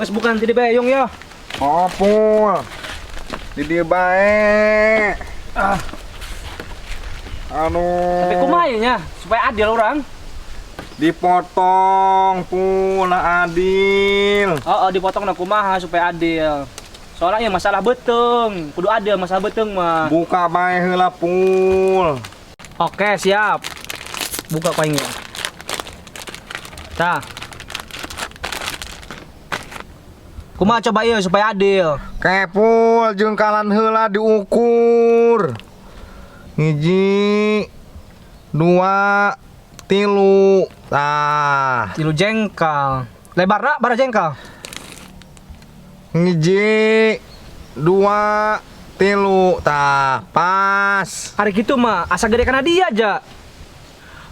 Geus bukan ti dibeyong ya. Oh, Pul. Di dieu bae. Ah, Aduh. tapi kumaha ieu nya supaya adil urang. Dipotong, Pul, nah adil. Oh, oh dipotong na kumaha supaya adil. Soalnya ya masalah beuteung, kudu adil masalah beuteung mah. Buka bae heula, Pul. Oke, siap. Buka koinnya. Tah. Kumaha coba ieu supaya adil. Kepul jengkalan heula diukur. 1, 2, 3. Tah. 3 jengkal. Lebarna bara jengkal. 1, 2, 3. Tah, pas. Hari gitu mah asa gede kana dia aja.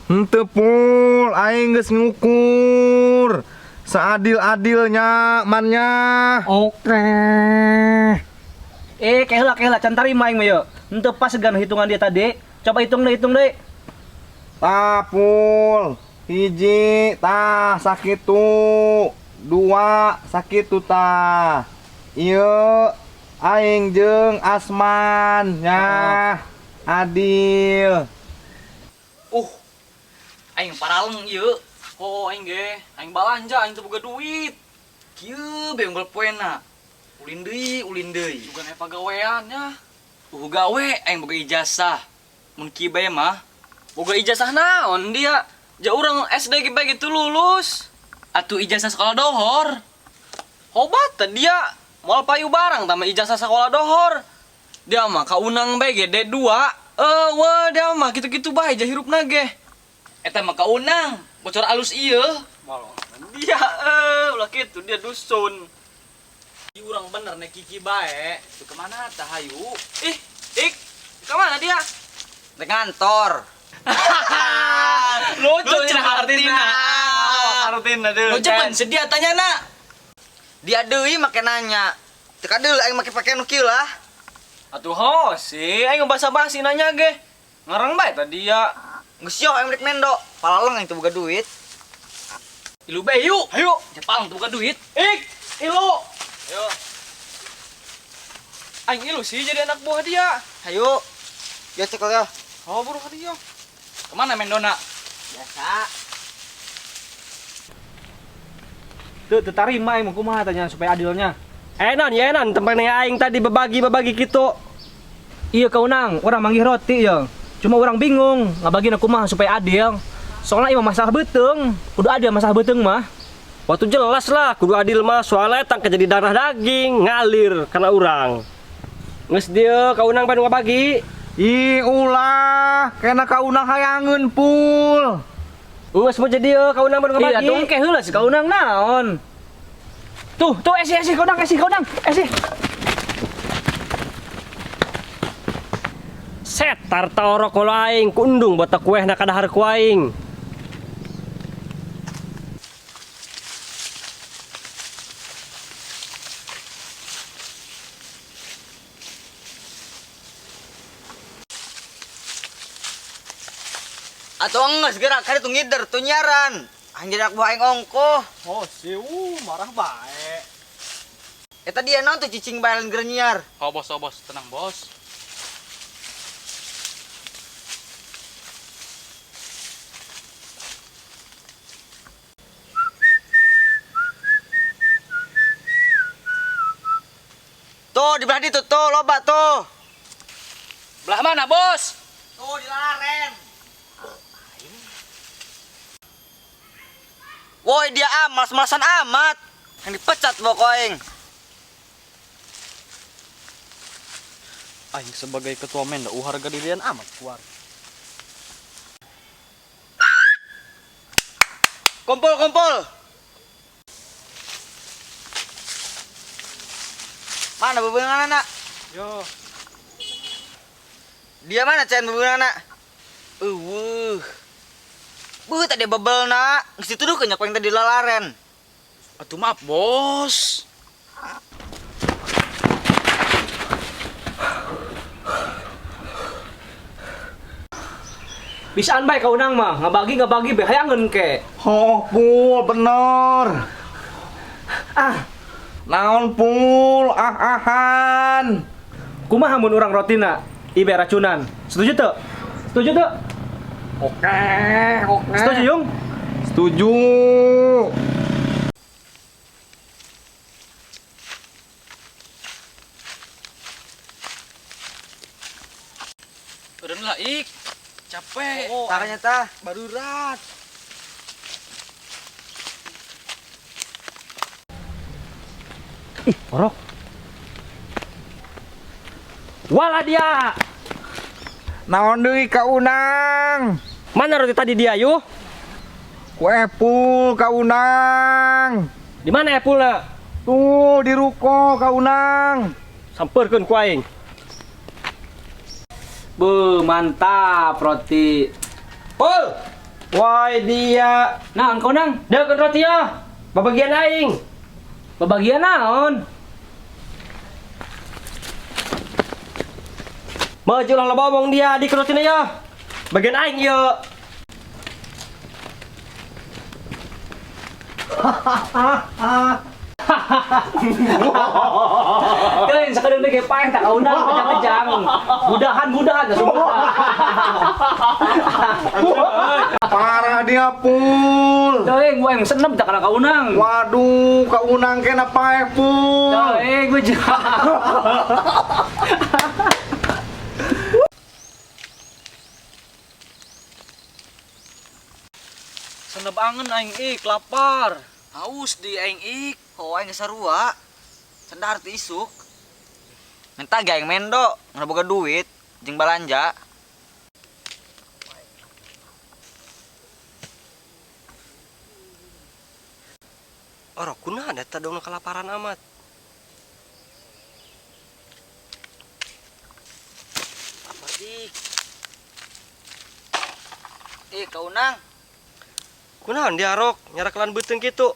Henteu Pul, aing geus ngukur. Seadil-adilnya mannya. Oke. Keheula keheula can tarima aing mah yeuh. Henteu pas gan hitungan dia tadi. Coba hitung deui, hitung deui. Tah Pul, 1 tah sakitu, 2 sakitu tah. Ieu aing jeung Asman nya. Adil. Aing paraleng ieu. Oh, aing ge, aing balanja aing teu boga duit. Kieu be unggul poena. Ulin deui, ulin deui. Bukan aya pagawean nya. Gawe aing boga ijazah. Mun kieu bae mah boga ijazah naon dia? Ja urang SD ge bae gitu lulus. Atuh ijazah sekolah dohor. Hobat teh dia moal payu barang tama ijazah sekolah dohor. Dia mah kaunang bae ge D2. Wah dia mah kitu-kitu bae ja hirupna ge. Eta mah kaunang, bocor alus ieu. Malah dia ulah kitu dia dusun. Ieu urang bener nek kiki bae. Tuh kemana tah hayu? Ih, ik, kemana dia? Rek ngantor. Lucu Lucu cenah hartina. Hartina deui. Lucu pan sedia tanya na. Dia deui make nanya. Teu kadeul aing make pakaian nu kieu lah. Atuh ho sih, aing basa-basi nanya ge. Ngarang bae tadi ya. Geus yo aing rek mendo. Palaleng aing teu boga duit. Ilu bae yuk. Hayu, Jepang teu boga duit. Ik, ilu. Ayo. Aing ilu sih jadi anak buah dia. Hayu. Yo cekel yo. Oh, buru ka dia. Kemana mendona? Biasa. Tuh, teu tarima aing mah kumaha tanya supaya adilnya. Enon, ya enon, tempatnya aing tadi bebagi-bebagi gitu. Iya kaunang, orang manggih roti ya. Cuma orang bingung ngabagina kumaha supaya adil. Soalnya ieu masalah beuteung, kudu adil masalah beuteung mah. Waktu jelas lah, kudu adil mah soalnya tang jadi darah daging ngalir karena urang. Geus dieu kaunang panu ngabagi. Ih, ulah, kena kaunang hayangeun Pul. Geus mau jadi dieu kaunang panu Iya, ngabagi. tuh engke heula si kaunang naon. Tuh, tuh esi esi kaunang, esi kaunang, esi. Setar taorok kalau aing kundung botak kueh nak kadahar ku aing. Atuh geus gerak kari tuh ngider tuh nyaran. Aing jadi anak buah aing ongkoh. Oh, siu, marah bae. Eta dia naon tuh cicing bae lain geura nyiar. Oh, bos, oh, bos, tenang, bos. Tuh di belah ditu tuh loba tuh. Belah mana, bos? Tuh di laren. Woi dia malas-malasan amat. Yang dipecat pokok aing. Aing sebagai ketua menda harga dirian amat keluar. Kumpul kumpul. Mana bebengan anak? Yo. Dia mana cen bebengan anak? Eueuh. Beuh tadi bebel nak. Geus dituduhkeun nya ku aing tadi lalaren. Atuh maaf, bos. Bisaan bae kaunang mah, ngabagi-ngabagi bae hayangeun ke. Oh, Pul, bener. Ah, Naon Pul, ah-ahan. Kumaha mun urang rotina ibe racunan? Setuju teu? Setuju teu? Oke, oke. Setuju, Yung? Setuju. Eureun lah ik. Capek. Oh, Takanya tah. Barurat. Ih, orok. Wala dia. Naon deui ka Unang? Mana roti tadi dia, yuk? Ku Epul ka Unang. Di mana Epulna? Tuh di ruko ka Unang. Samperkeun ku aing. Be, mantap roti. Pul. Woi dia. Naon kau nang? Deukeun roti ya. Babagian aing. Babagian naon? Maju lah loba omong dia di rotina ya. Bagian aing ieu. Teuing sakedeung ge paeh tak kaundang kejang-kejang. Budahan-budahan semua. Parah dia Pul. Teuing gua yang senep tak kana kaunang. Waduh, ka Unang kena paeh Pul. Teuing gua Senep angen aing ik lapar. Haus di aing ik. Oh, aing geus sarua. Sendar ti isuk. Minta ge aing mendo, ngan boga duit jeung balanja. Orok kunaon eta dong kelaparan amat. Apa ik? Ih, ka Unang, Kunaon dia rok nyarakelan beuteung kitu.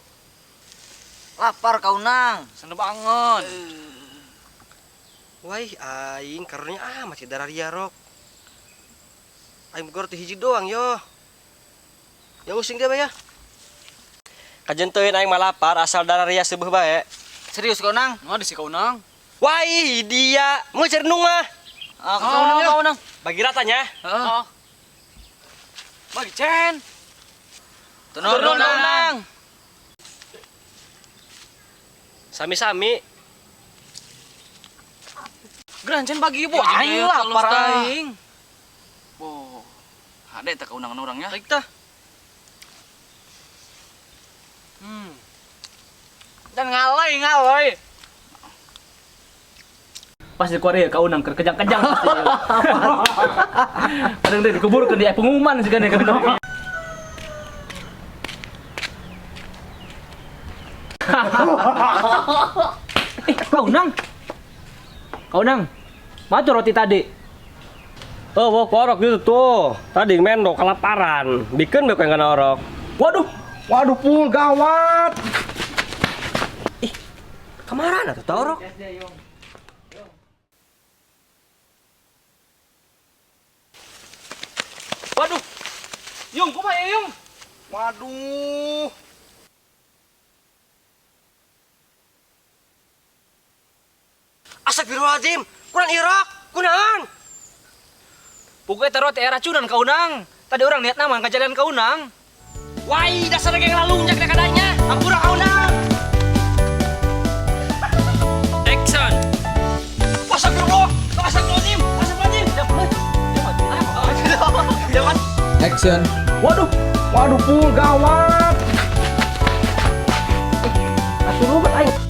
lapar ka Unang. Senep angen. Wah, aing karunya amat si darah ria rok. Aing boga roti hiji doang yo. Yang using dia bae ya. Kajen teuing aing mah lapar asal darah ria seubeuh bae. Serius ka Unang? Nggak di si kau nang. Wah, dia mau cari nung mah. Ah, ka Unang ya. Kau nang. Bagi ratanya. Heeh. Bagi Chen. Turun, Turun, Unang. Sami-sami. Geran Chen bagi ibu. Ya, Aing jeung lapar ah. aing. Boh. Hade tak undangan orangnya. Baik tah. Dan ngalai ngalai. Pas di Korea kau nang kejang-kejang pasti. Kadang dia dikuburkan di pengumuman sih kan ya kadang. Kau nang. Kau nang. Mana roti tadi? Oh, wah, korok gitu tuh. Tadi mendo kelaparan. Bikin beko yang kena orok. Waduh, Waduh Pul, gawat. Kemarin atau tau orok? Waduh. Yung, kumaha ya, Yung? Waduh. Astagfirullahaladzim, kurang irok, kunaon? Pokoknya taruh teh racunan kau nang. Tadi orang niat nama ngajalan kau nang. Wah, dasar geng lalunjak dah kadanya. Ampura kau nang. Action. Astagfirullah, astagfirullahaladzim, astagfirullahaladzim. Jangan. Action. Waduh, Waduh Pul, gawat. Atuh lu aing.